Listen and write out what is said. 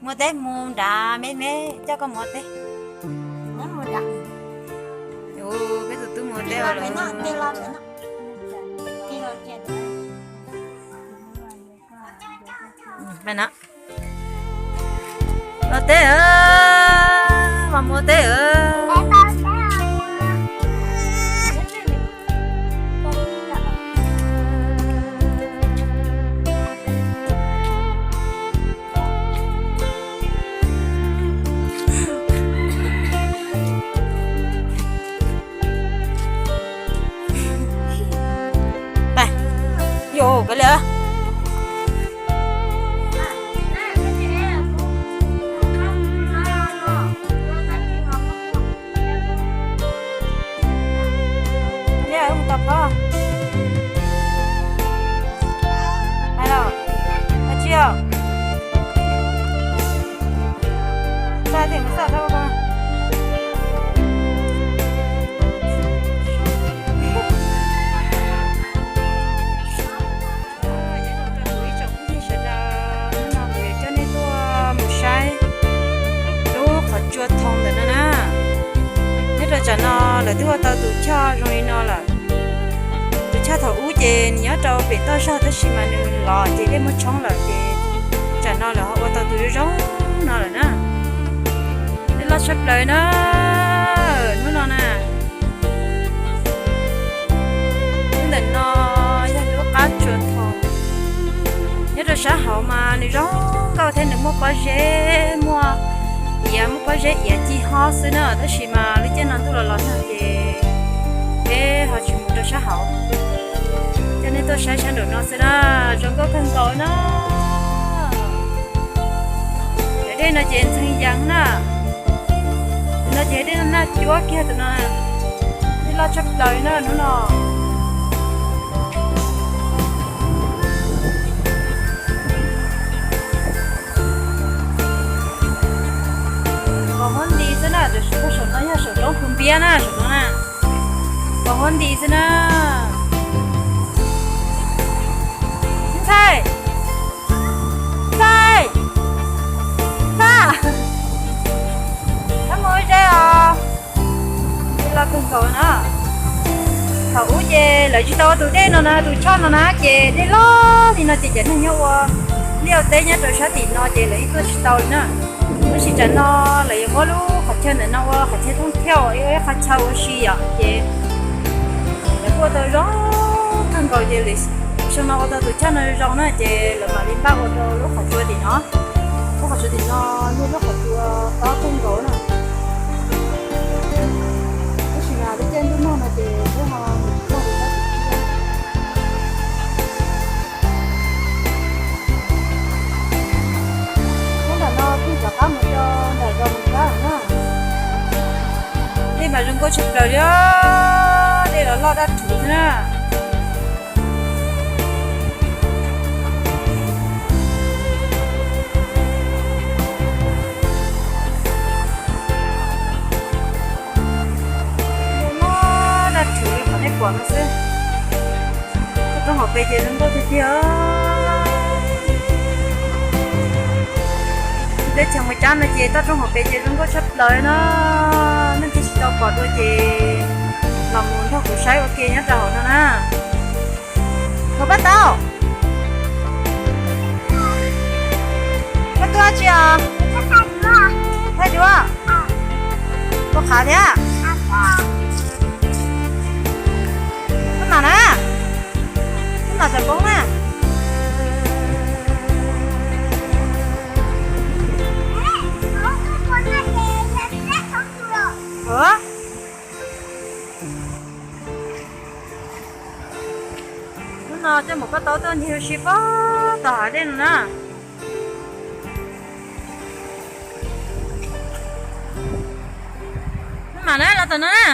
Mus teb mus nrad, me me coj koj mus teb. Peb tus tub mus teb os. Los teb, mas mus teb. Yus kov li. Mus tom phov. Hais los, hais tsis os. Xa tim mus xa rau ko. Nyob zoo rau kuv ib tsoom phooj ywg sawv daws, hnub no kuv yuav coj nej tuaj mus saib lub qhov tsua thoo ntawm no na. Nyob rau tsam no lawv twb ua tau tus choj zoo li no lawm. Tus choj thaum ub ces nws nyob rau pem toj zog tab sis mas nws los ces dej muab tshoob lawm ces tsam no lawv ho ua tau tus zoo zoo no lawm na. Dej loj tshaj plaws na, hnub no na. Lub ntawm no yog lub qab tsua thoo. Nyob rau sab hauv mas nws zoo nkauj thiab nws muaj pob zeb, muaj iav, muaj pob zeb iav ci hob xwb na, tab sis mas lub caij no ntuj los los nag ces peb ho tsis mus rau sab hauv. Coj nej tuaj saib sab nraum no xwb na, zoo nkauj kawg nkaus na. Cov dej no ces ntxhee yees na. Tus no ces dej naj cuab kiag tus no. Dej loj tshaj plaws na hnub no. Npoo huab nti xwb na, saum no yog saum roob Phu Npiab na, saum no na. Npoo huab nti xwb na. Ntxhais, ntxhais, ntxhais, koj mus ze os. Dej loj kawg nkaus na. Thaum ub ces lawv tsis tau ua tus dej no na, tus choj no na ces dej loj li no ces cov neeg nyob ua liaj ua teb nyob rau sab tim no ces lawv yeej tuaj tsis tau li na. Tab sis tsam no lawv yuav muab lub qhov chaw ntawm no ua qhov chaw thoob thiab ib qhov chaw ua si yom ces lawv kuj ua tau zoo kawg nkaus ces lawv xyoo no ua tau tus choj no zoo na ces lawv mam li npaj ua rau lub qhov tsua tim no. Lub qhov tsua tim no yog lub qhov tsua tob kawg nkaus na. Tab sis mas lub caij ntuj nag no ces peb ho mus tsis tau li. Nyob nram no pheej rov qab mus rau nram zos mus txog na. Dej mas zoo nkauj tshaj plaws li, dej los loj daj rhuv xwb na. Dej loj daj rhuv li qhov nej pom no xwb. Toj roob hauv pes ces zoo nkauj tiag tiag. Teb chaws Mus Cab no ces toj roob hauv pes ces zoo nkauj tshaj plaws na. Nej thiaj tsis tau pom dua ces los mus nrog kuv saib ua ke nyob rau hauv no na. Mus Paj Tau, koj tuaj tsi os? Thaij duab. Ua qhav thiab. Hnub no na, hnub no txawm poob na. Hnub no coj mus koj tau tuaj ncig ua si puag tom hav dej no na. Hnub no na, los tom no na.